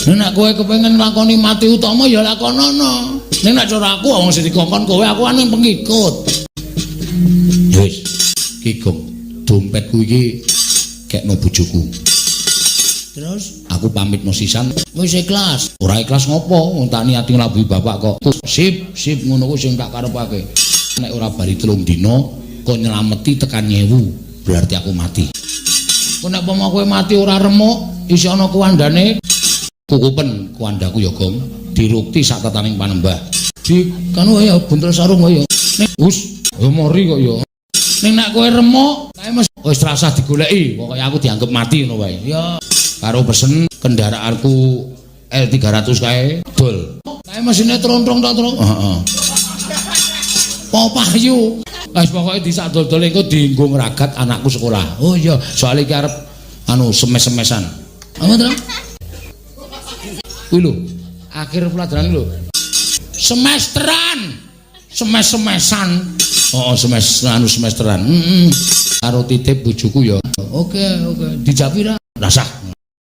Nek kowe kepengin nglakoni mati utama ya lakonono. Ning nek cara aku wong sing dikongkon kowe, aku anu pengikut. Ya wis, Ki Gong, dompetku iki kekno bojoku. Terus aku pamitno sisan, wis ikhlas. Ora ikhlas ngopo? Wong tak niati nglabuhi bapak kok. Sip, sip, ngono kuwi sing tak karepake. Nek ora bari 3 dina kok nyelameti tekan nyewu, berarti aku mati. Kok nek pomo kowe mati ora remuk, isih ana kuwandane. Kukupen kuwandaku ya, Gong, dirukti sak tataning panembah. Di kanu ya buntel sarung ya. Ning wis ya mori kok ya. Ning nek kowe remuk, kae mesti wis rasah digoleki, pokoke aku dianggep mati ngono wae. Ya karo pesen kendaraanku L300 kae dol. Kae mesine trontrong ta, Tru? Heeh. Po payu. Wis pokoke disak dol-dol engko dienggo ngragat anakku sekolah. Oh iya, soalnya iki arep anu semes-semesan. Apa to? Kuwi lho, akhir pelajaran lho. Semesteran. Semes-semesan. Oh, semes anu semesteran. Heeh. Karo titip bojoku ya. Oke, oke. Dijapi ra? Rasah.